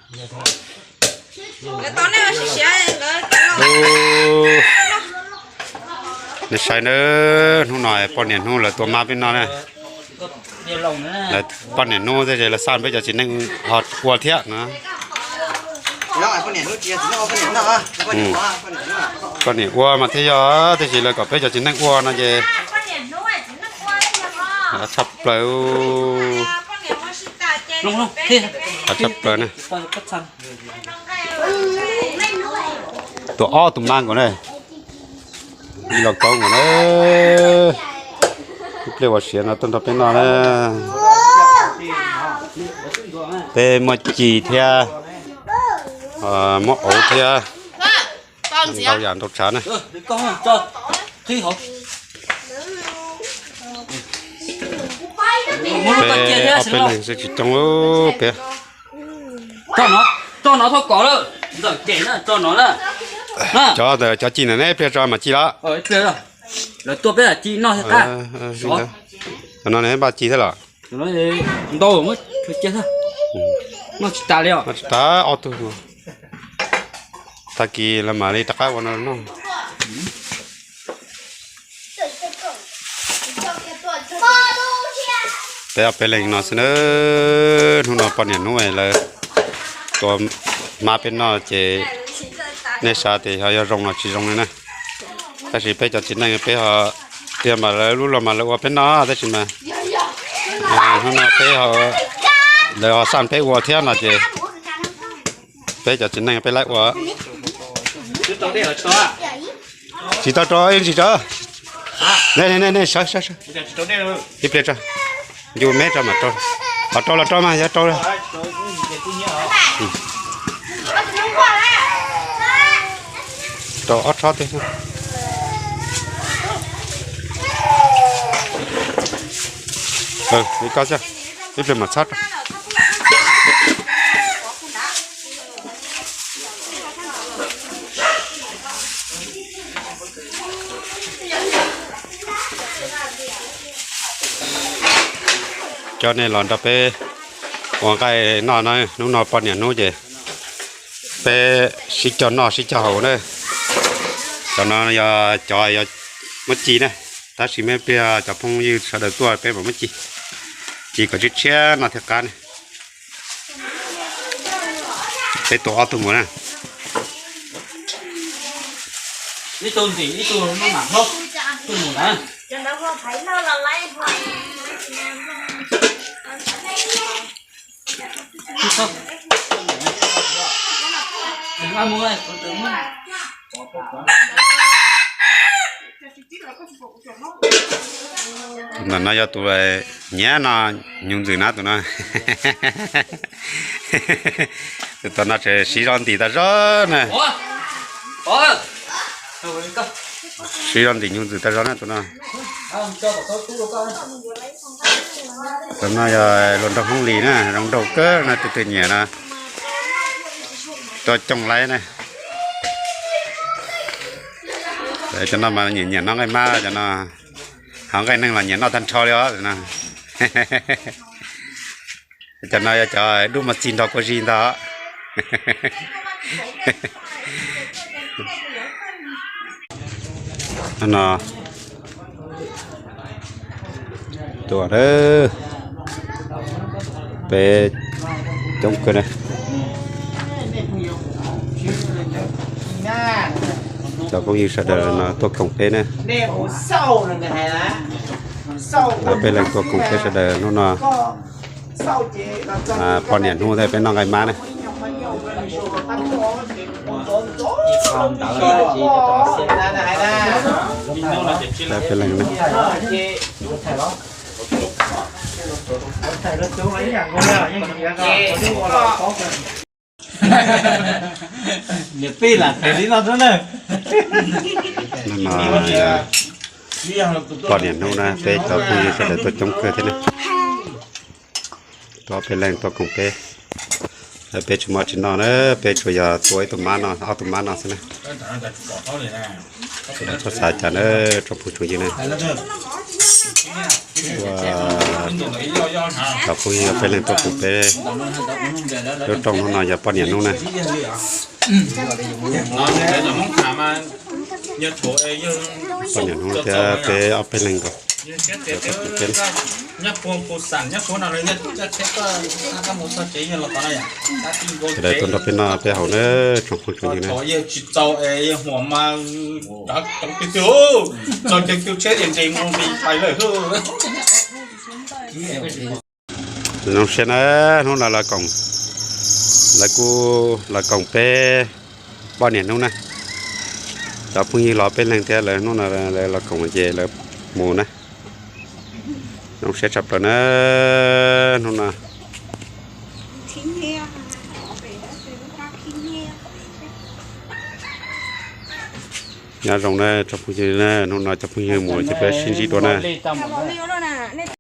Nej saib na, hnub no poj niam hnub lawv tua mab peb noj na. Lawv poj niam hnub thiab ces lawv xaj peb cov txiv neej ho ua thiab no. Poj niam ua mas thiaj yog, tiam sis lawv kom peb cov txiv neej ua no ces tshaj plaws, tshaj plaws na. Tua ob tug mab nkaus na. Ib los kaub nkaus na. Ib pliag ua siav no tuaj nrog peb noj na. Peb muaj ci thiab, muab auv thiab, ntau yam ntau tsav na. Peb ob peb leeg xwb tsis coob peb. Cov ntawd cov ci ntawd neb ib pliag tso mam ci los. Cov no neb npaj ci thiab los? Ntau, noj tsis tas li os. Noj tsis tas ob tug. Tag kis los mam li rov qab ua no noj. Peb ob peb leeg no xwb na. Hnub no poj niam hnub lawv tua mab peb noj ces nej xav tias yog zoo los tsis zoo li na. Tab sis peb cov txiv neej peb ho tiag mas lawv lub los mas lawv ua peb noj tab sis mas hnub no peb ho, lawv ho xaj peb ua thiab no ces peb cov txiv neej peb laib ua. Tsis tau rau ib ntsis tso. Nej, nej, nej sawv, sawv, sawv ib pliag tso. Ncu meb tso mam rau. Ho rau los rau mas yog rau. Rau ob tsob twg. Ib pliag mam txhab rau. Coj nej los nrog peb ua nqaij noj na, hnub no poj niam hnub ces peb sib cog noj sib cog haus na. Cov no yog cov muab ci na, tab sis me pliag cov phooj ywg sawv daws tuaj peb mam muab ci, ci kom tshiab tshiab no thiaj qab ne. Peb tua ob tug mus na. Tus no yog tus nyiam no, nyuj ntxwm na tus no. Tus no tseem siv zog ntim tag zog na. Siv zog ntim nyuj ntxwm tag zog na tus no. Tus no yog luag nraug Hmoob Lis na, zoo nraug kawg na, tus twg nyiam no tuaj coj laib na. Cov no mas nyiam nyiam noj nqaij mab cov no, hauv nqaij neeg los nyiam noj tag nrho li os no. Cov no yog cov dub mos txig nrog kua zis ntag. No, tua, peb coob kawg na. Cov phooj ywg sawv daws no tuaj koom peb na. Peb leeg tuaj koom peb sawv daws hnub no. Poj niam hnub thiab peb noj nqaij mab na. Peb leeg na. Niam pij lam thev li no xwb na. Hnub no poj niam hnub na, peb cov phooj ywg sawv daws tuaj coob kawg thiab na. Tuaj peb leeg tuaj koom peb. Peb tsis muaj tsis noj na, peb tsuas yog tua ib tug mab no, ob tug mab no xwb na. Txhob xav cas na, tsoom phooj tsoom ywg na. Ua, cov phooj ywg peb leeg tuaj pum peb lub rooj hnub no yog poj niam hnub na. Poj niam hnub thiab peb ob peb leeg nkaus. Sawv daws tuaj nrog peb noj peb haus na tsoom phooj tsoom ywg na. Zoo siab na, hnub no lawv kuj los koom peb poj niam hnub na. Cov phooj ywg los peb leeg thiab lawv hnub no lawv los koom ces lawv mus na. Zoo siab tshaj plaws na hnub no. Nyob zoo na tsoom phooj ywg na, hnub no cov phooj ywg mus ces peb sib ntsib dua na.